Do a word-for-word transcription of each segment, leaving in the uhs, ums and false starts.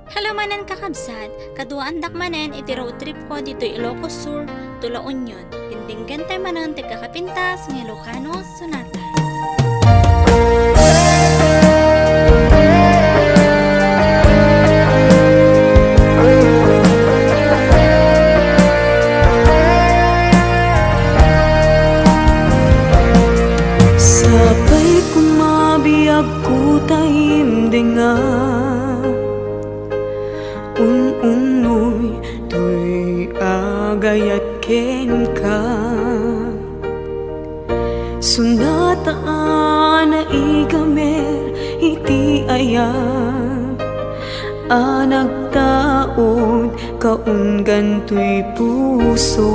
Hello manen, kakabsat, kaduaandak manen iti road trip ko ditoy Ilocos Sur to La Union. Dingdinggentayo manen ti kakapintas nga Ilocano Sonata. Sapay koma biag ko ta imdengak, un-unnoy toy agayat kenka. Sonata a naigamer iti ayat a nagtaud kaunggan toy puso.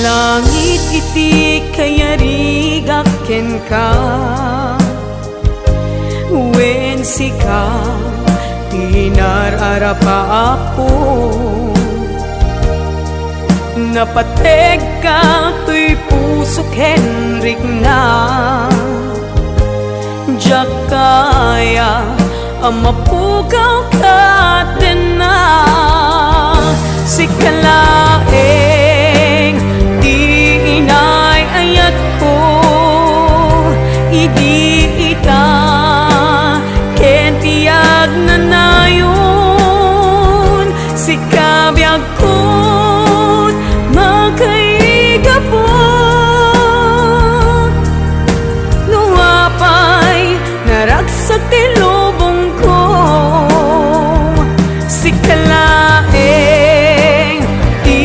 Langit iti kayarigak kenka, wen sika ti nar-arapaapko. Napategka toy puso ken rikna. Diak kaya a mapukaw ket denna. Sika laeng ti inay-ayatko idi ita ken ti agnanayon. Sika biag ket makaigapu. No apay naragsak ti lubongko, sika laeng ti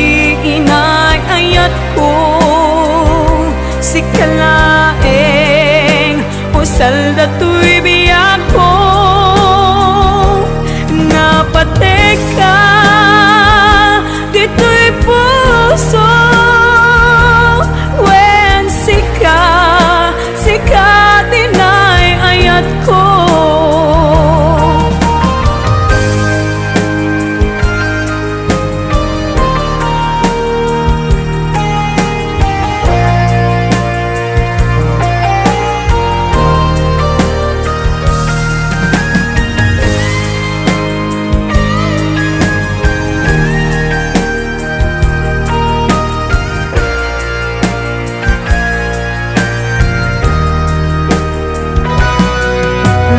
inay-ayatko, sika laeng pusal datoy biagko. Napategka ditoy puso, wen sika, sika ti inay-ayatko.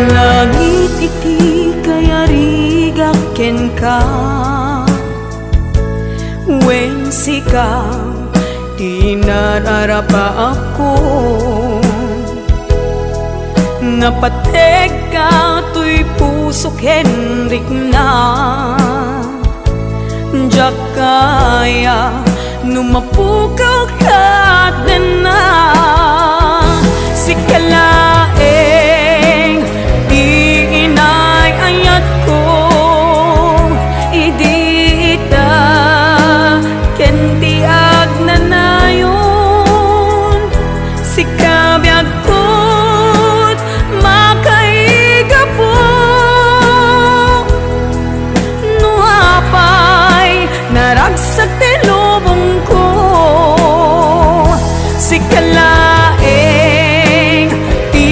Langit iti kayarigak kenka, wen sika ti nar-arapaapko. Napategka toy puso ken rikna. Diak kaya no mapukaw ket denna. Sika laeng ti inay-ayatko idi ita ken ti agnanayon. Sika biag ket makaigapu. No apay naragsak ti lubongko, sika laeng ti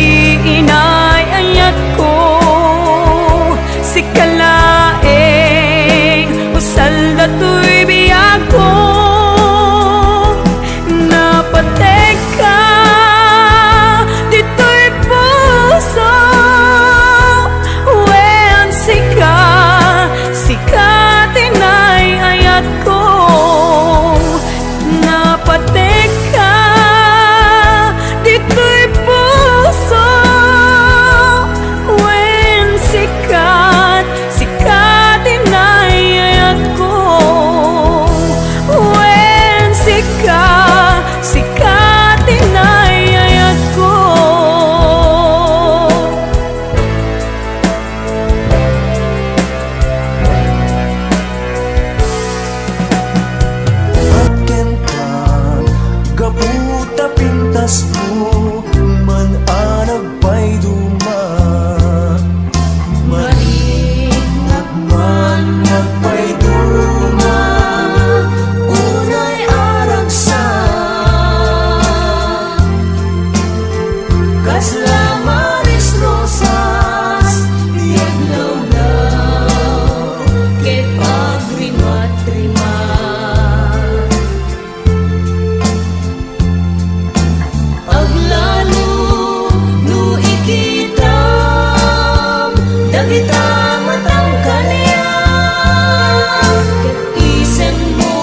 Ita matangkaliak ket isemmo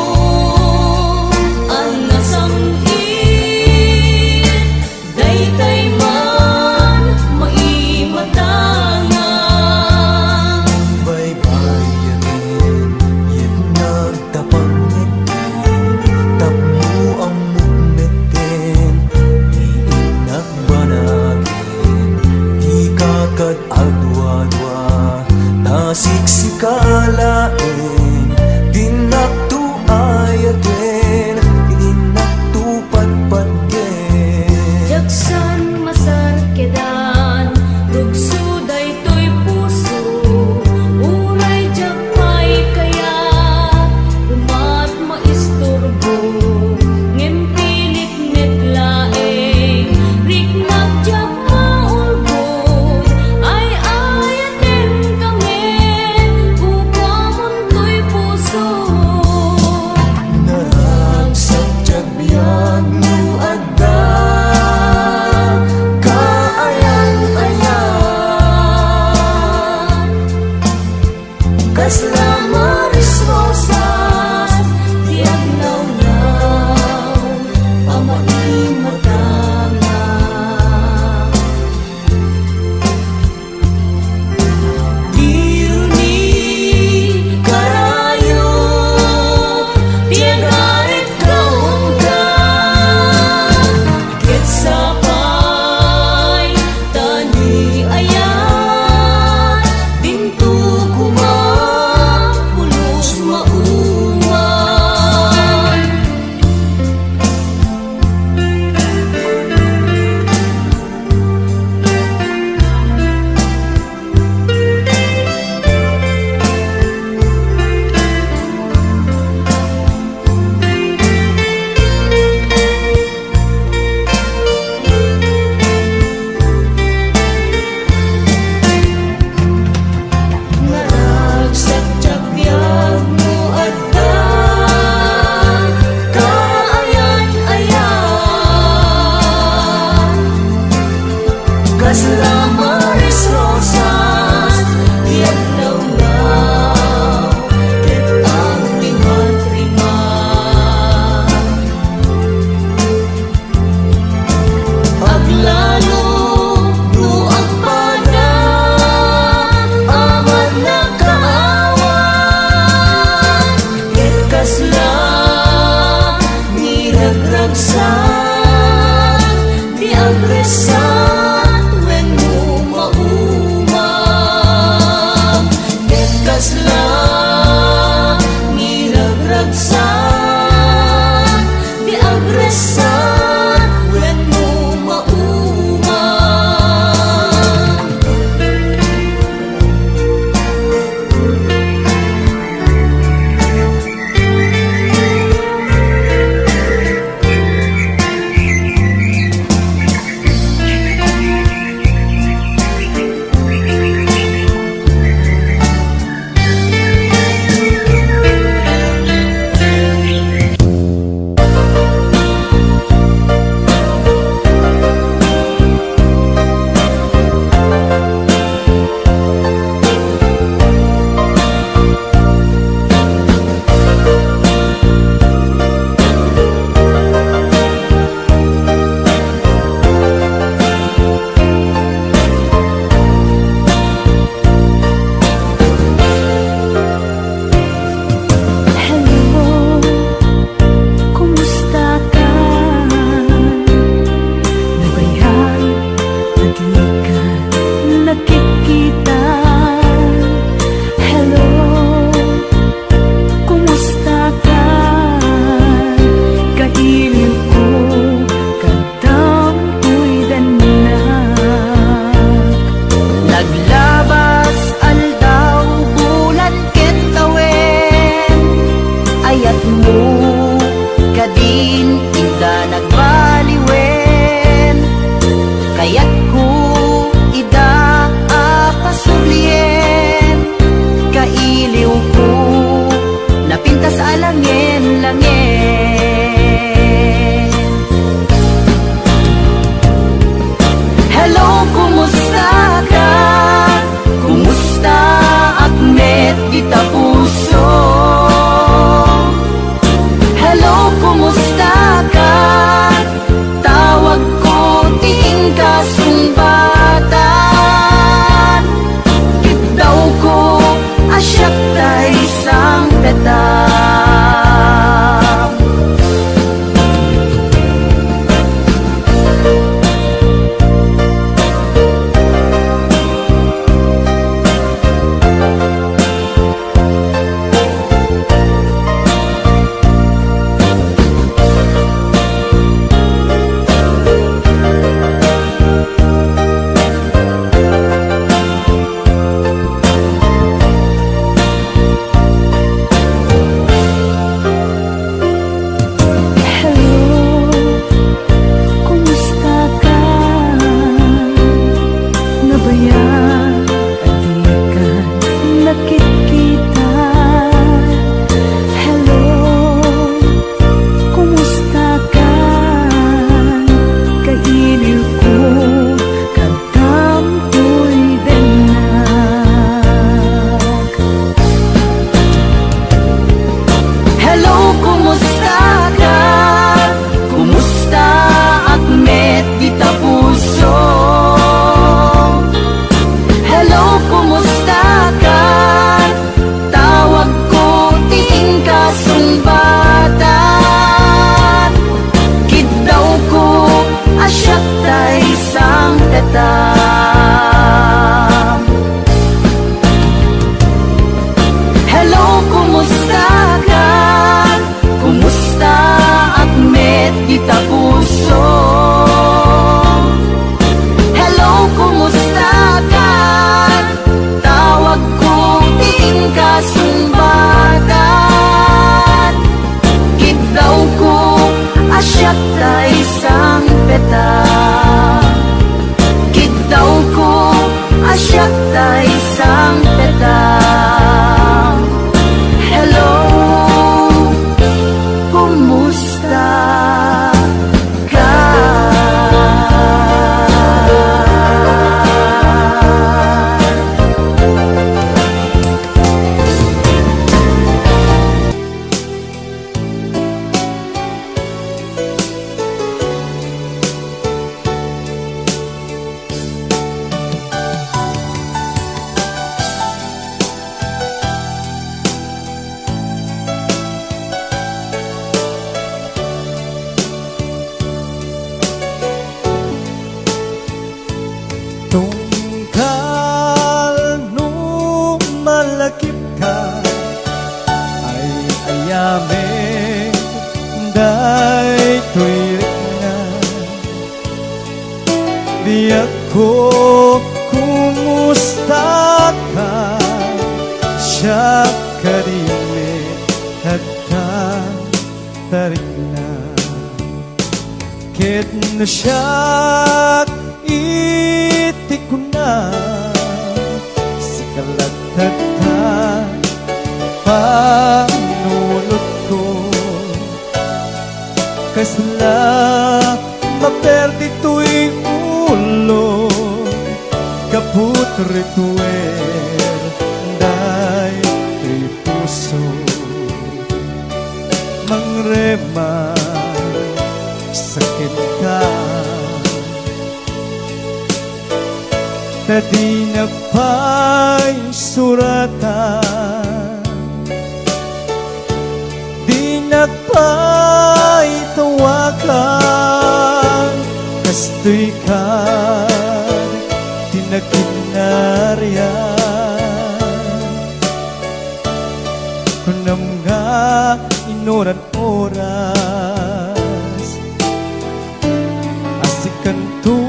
a nasam-it, daytay man maimatangak. Baybayaten, yet nagtapang metten, tapno ammok metten, ni innak banagen, dika kad aduadua, ta siksika laeng, dinakto ayaten, dinakto patpatgen. Diak san masarkedan, rugso daytoy puso, uray diak pay kayat, umat maisturbo, ngem pilit met laeng, riknak diak maulbod, ay-ayatenka met, kukuamon toy puso. Naragsak diak biag no adda kaayan-ayan. Kasla Mariposas ti agnawnaw a maimatangak. Diro ni karayo ti agarit kaunta, ket sapay ta ni ayat dinto koma Ang petang. Hello, kumusta ka? Tunggal no malagipka, ay-ayamek daytoy rikna. Biag ko, kumusta ka? Siak kadi met adda ta rikna. Ket no siak iti kuna, sika latta ta panunotko. Kasla maperdi toy ulo, gapu ta rituer daytoy puso. Mangrema sa kenka, ta dinak pay suratan, dinak pay tawagan. Kastoy kad ti nagkinarian. Kunam nga inuran oras a sikanto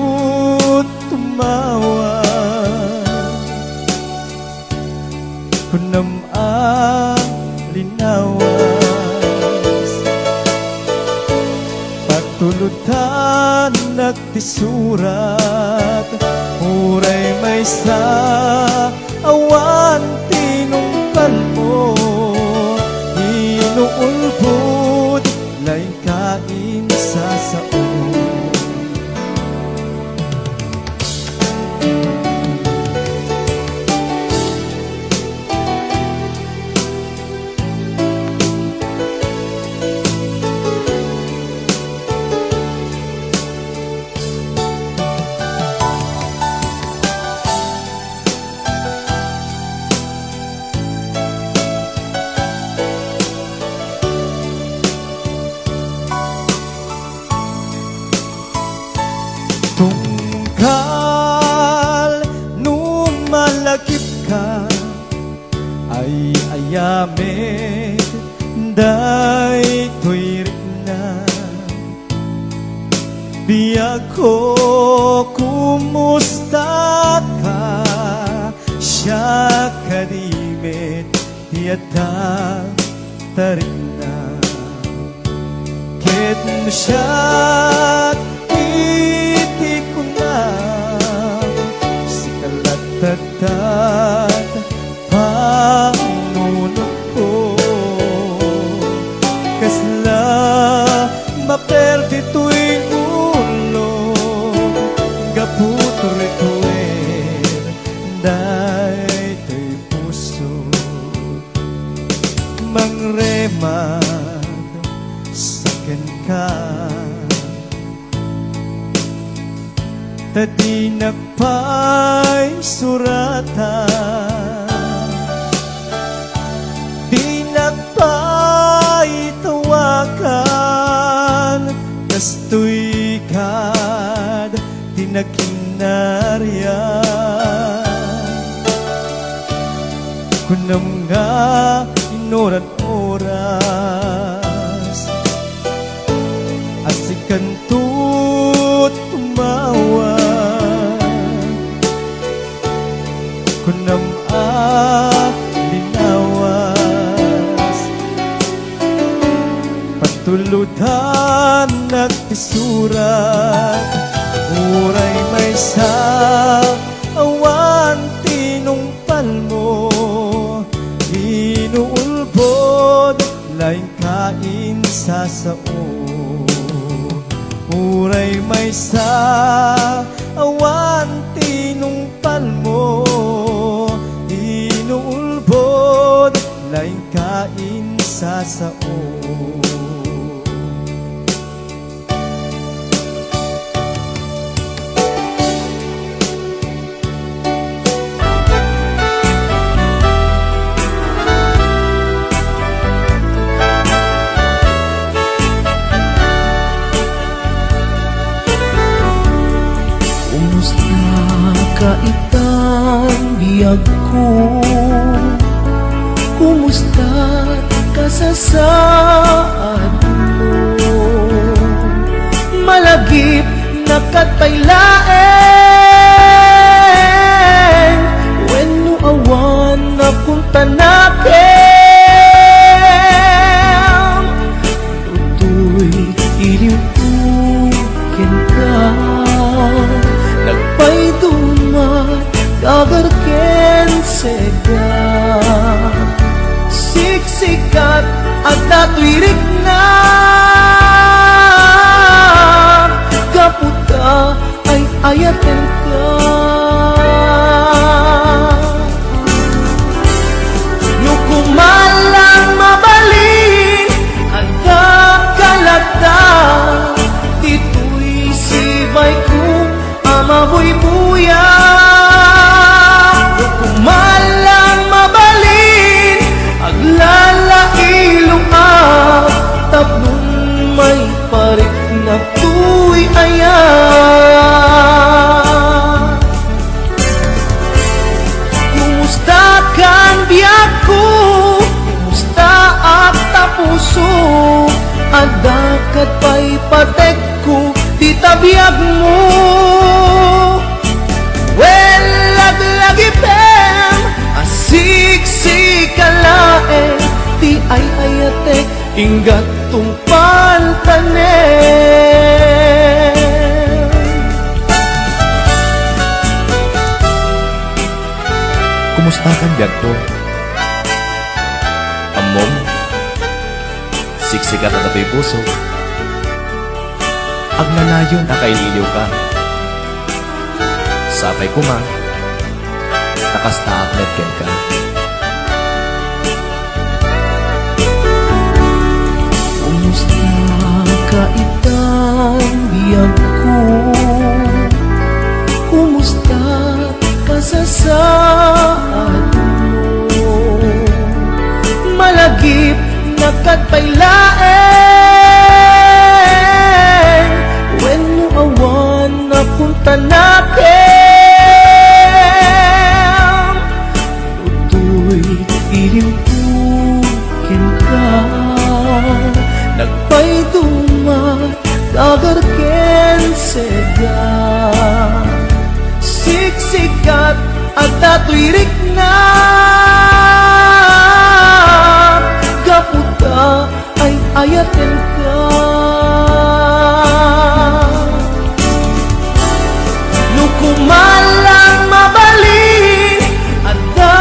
tumawag. Kunam a linawas, patuludanak ti surat, uray maysa awan tinungpalmo, inuulbod laeng ka insasao. Tunggal no malagipka, ay-ayamek daytoy rikna. Biag ko, kumusta ka? Siak kadi met ti adda ta rikna. Ket no siak iti kuna, sika latta ta panunotko. Kasla maperdi toy ulo, gapu ta rituer daytoy puso. Mangrema sa kenka, ta dinak pay suratan, dinak pay tawagan. Kastoy kad ti nagkinarian. Kunam nga inuran oras a sikanto tumawag. Kunam a linawas, patuludanak ti surat, uray maysa awan tinungpal. mo, inuulbod laeng ka insasao. Uray maysa awan tinungpal mo, inuulbod laeng ka insasao. Kumusta ka itan biagko? Kumusta kasasaadmo? Malagipna ket pay laeng wenno awan nakuntanakem. Toy ilimko kenka, nagpayduma, dagar ken sega. Siksikat adda toy rikna, gapu ta ay-ayatenka. No kumalang mabalin, adda ka latta, ditoy sibayko a mabuybuya. No kumalang mabalin, aglalailoak tapno maipariknak toy ayat. Kumusta kan biagko? Kumusta ak ta puso? Adda ket pay patekko dita biagmo. Wen, laglagipem a siksika laeng ti ay-ayatek. Ingga't tungpaltanem. Kumusta kan biagko? Ammom, siksikat a datoy puso. Agnanayon a kailiwka. Sapay koma, ta kastaak met kenka. Kumusta ka itan biagko? Kumusta kasasaadmo? Malagipna ket pay laeng wenno awan nakuntanakem. Toy ilimko kenka, nagpayduma, dagar ken sega. Siksikat a datoy rikna, gapu ta ay-ayatenka. No kumalang mabalin, adda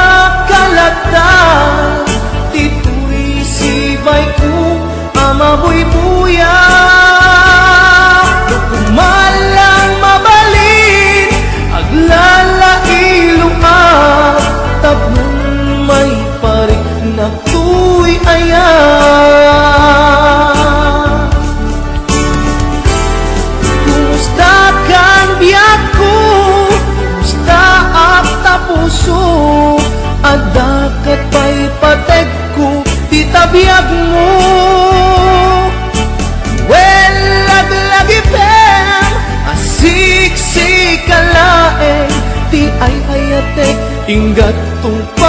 ka latta, ditoy sibayko a mabuybuya. No kumalang mabalin, aglalailoak tapno maipariknak toy ayat. Kumusta kan biagko? Kumusta ak ta puso? Adda ket pay patekko dita biagmo. Wen, laglagipem a siksika laeng ti ay-ayatek. Ingga't tungpaltanem.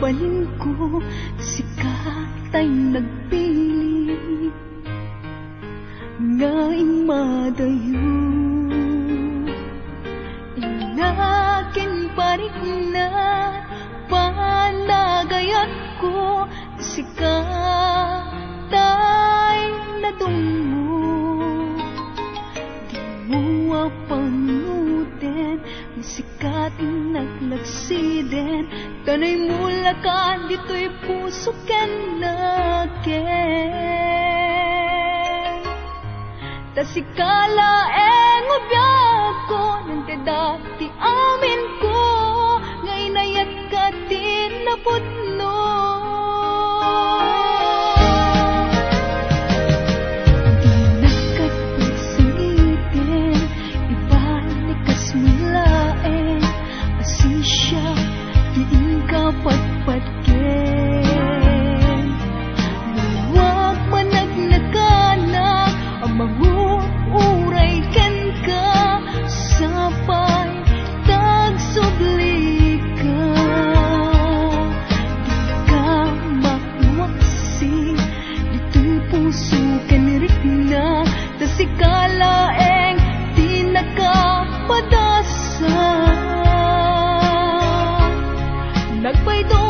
Balin ko, sika tay nagpili nga immadayo. Innakin parikna, panagayat ko, sika tay nadungmo. Dimo a pangnguten, sika ti naglagsiden, ta naimulaka ditoy puso ken nakem. Ta sika laeng nga biagko, nagdada ti aminko, nga inayatka ti napudno. Dinak pagsangiten, ibalikas mo laeng, asensya, ti inka patpatken. Luag managnakanak a manguray kenka, sapay ta agsublika. Dika mawaksi ditoy puso ken rikna, ta sika laeng ti nakapadasa. Nagbaydo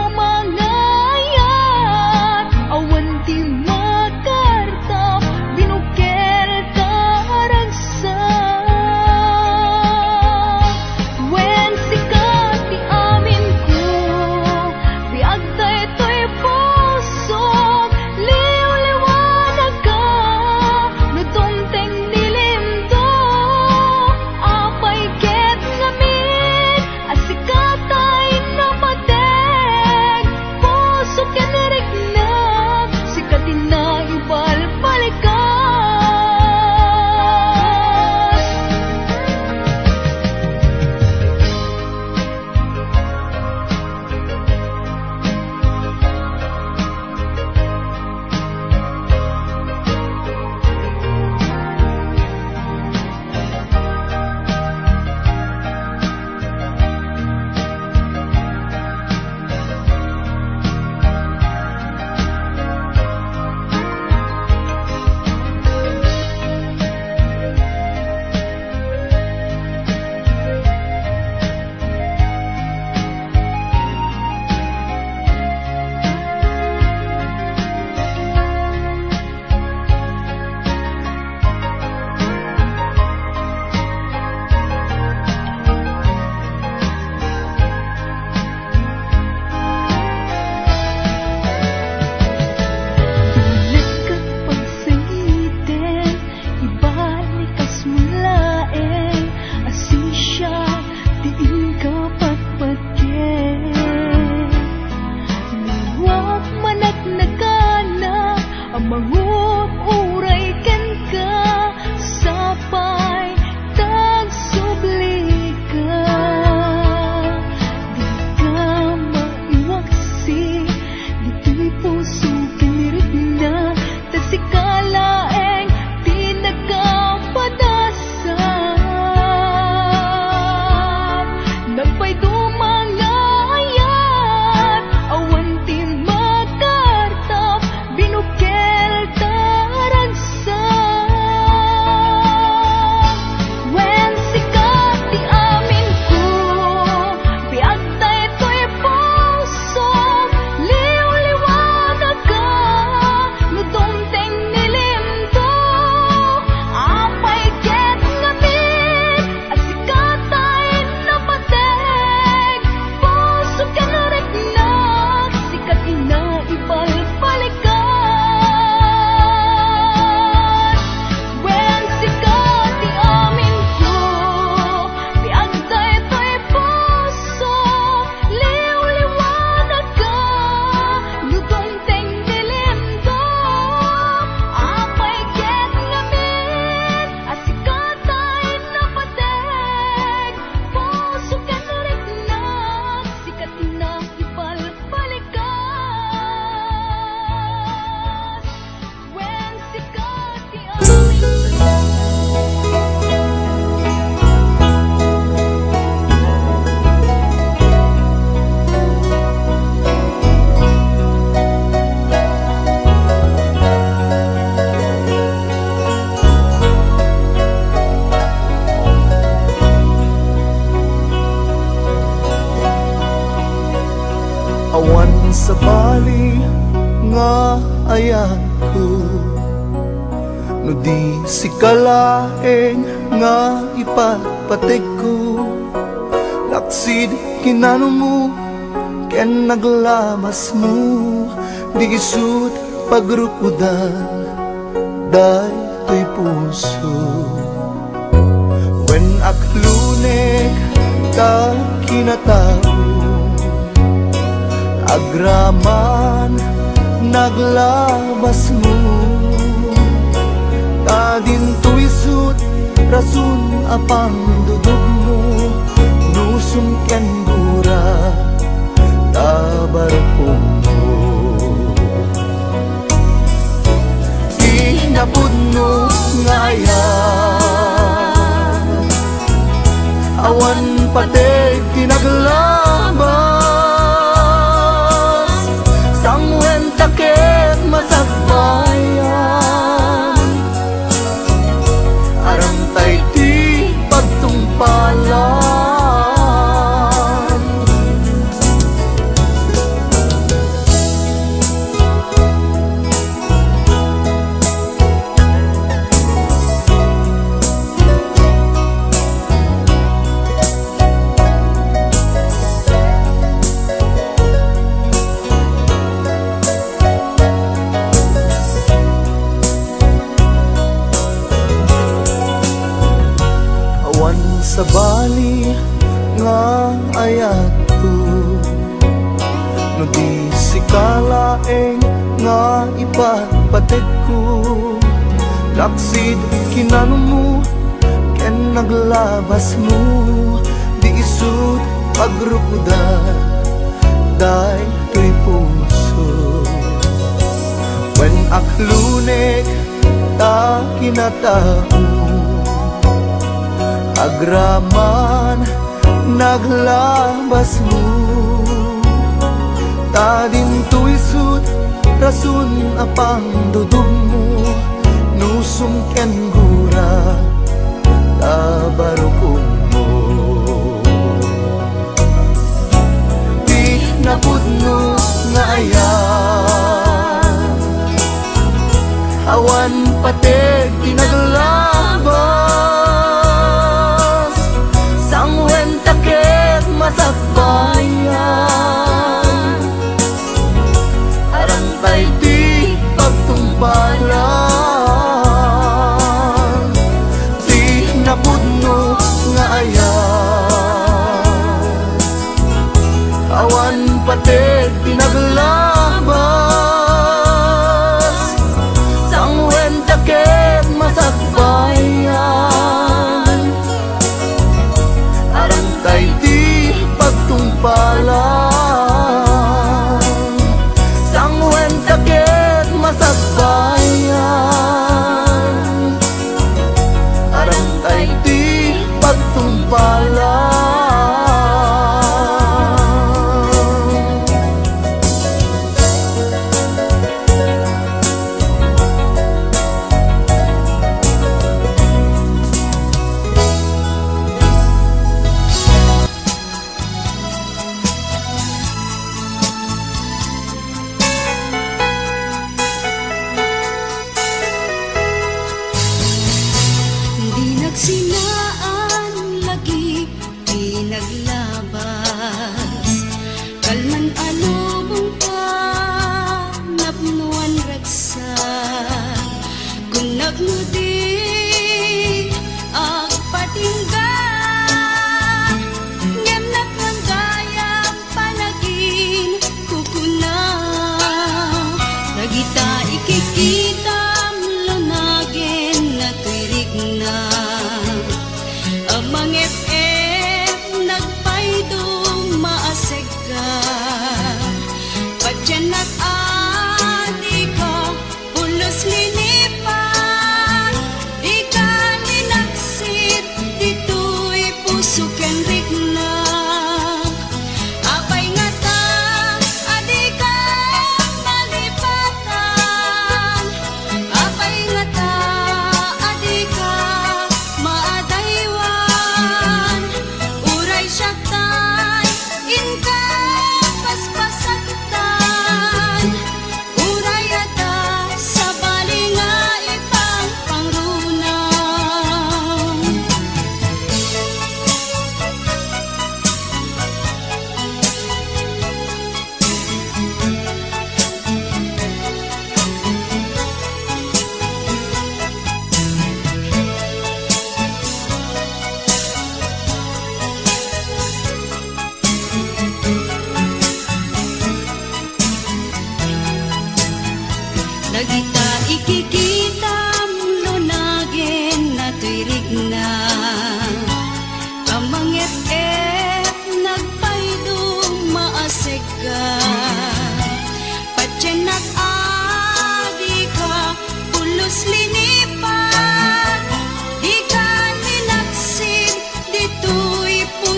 nga ayatko, no di sika laeng nga ipatpategko. Laksid kinanumo ken naglabasmo, di isut' pagrukodan daytoy puso. Wen, aklunek ta kinatao, agraman naglabasmo. Ta dinto isut' rason a pangdudugmo, nusum ken gura ta barukongmo. Ti napudno nga ayat, awan pateg ti naglabas, sangwenta ket masakbayan. Aramtay ti pagtungpalan. Awan sabali nga ayatko, no di sika laeng nga ipatpategko. Laksid kinanumo ken naglabasmo, di isut' pagrukodan daytoy puso. Wen, aklunek ta kinatao, agraman naglabasmo. Ta dinto isut' rason a pangdudugmo, nusum ken gura ta barukongmo. Ti napudno nga ayat, awan pateg ti naglabas, sangwenta ket masakbayan. Aramtay ti pagtungpalan. Ti napudno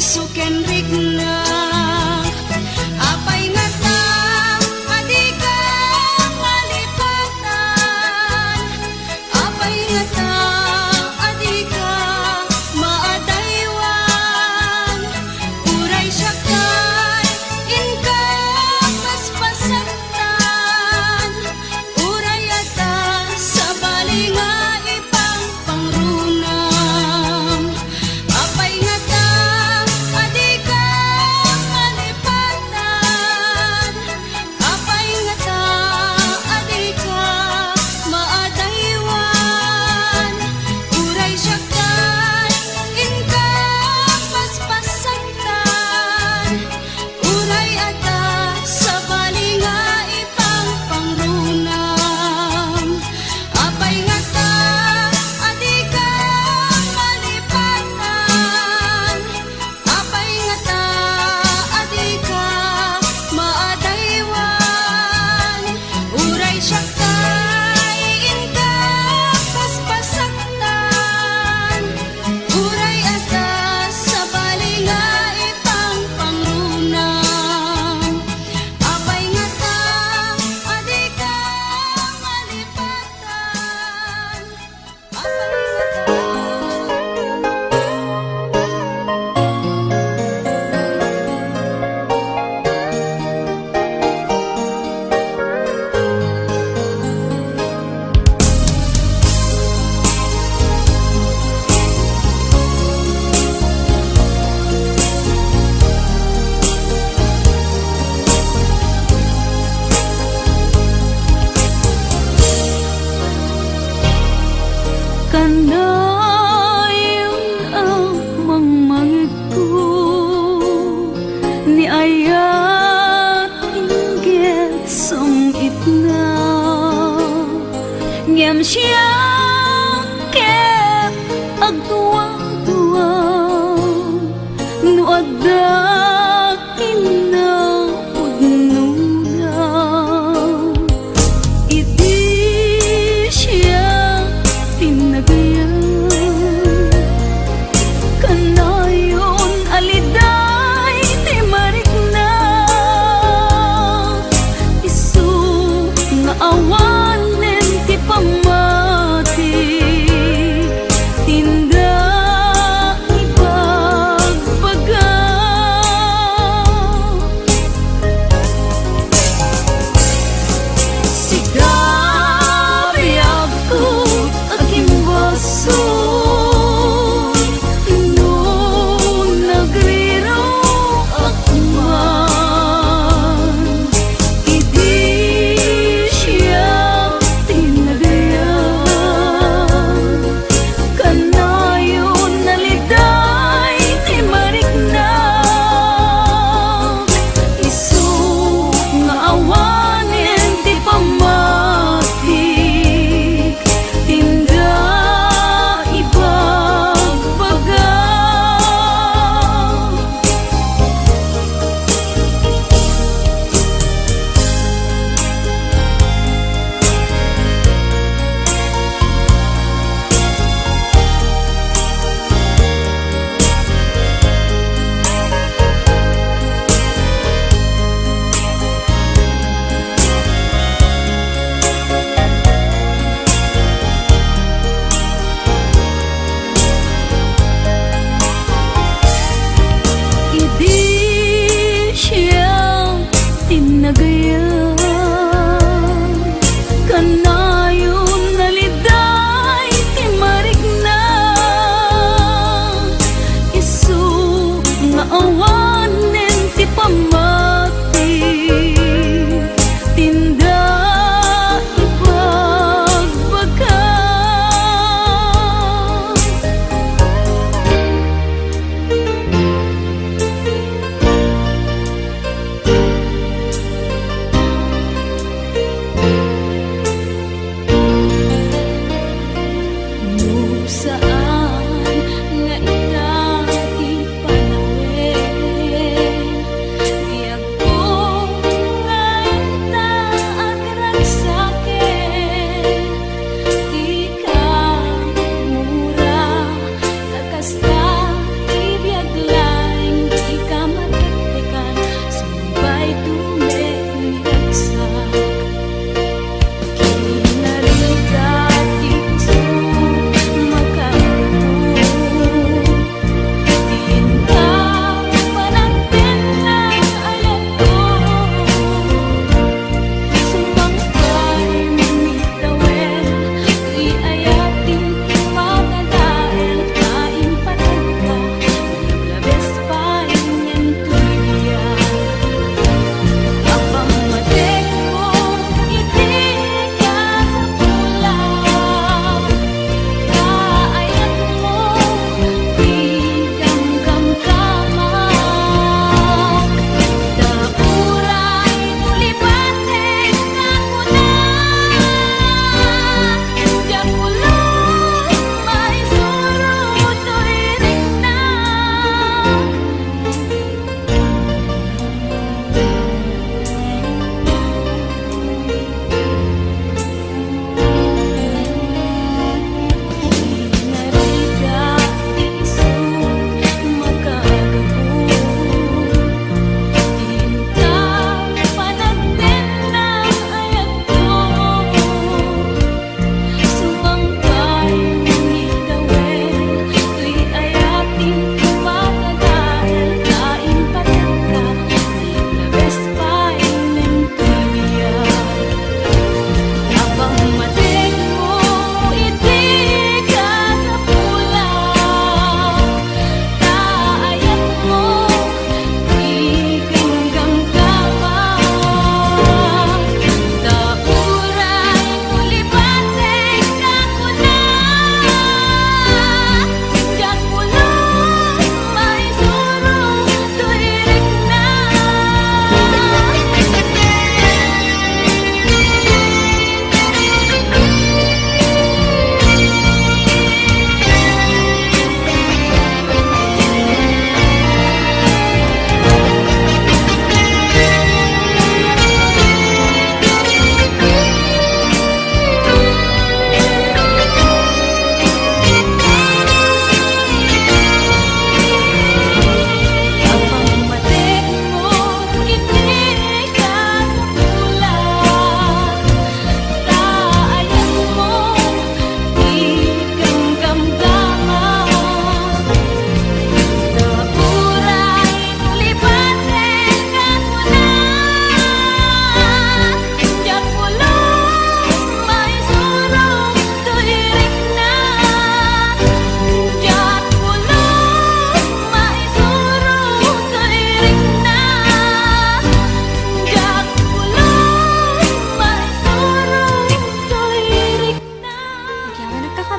Suken rikna, apay ngata a dika malipatan? Apay ngata a dika maadaywan? Uray siak tay inka paspasatan, uray adda sabali nga ipangpangrunam. Apay ngata a di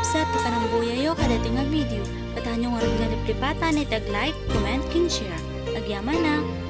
Sa ti panangbuyayo kadaytoy nga video, ket haanyo ngarud nga liplipatan iti ag-like, comment, ken share. Agyamanak!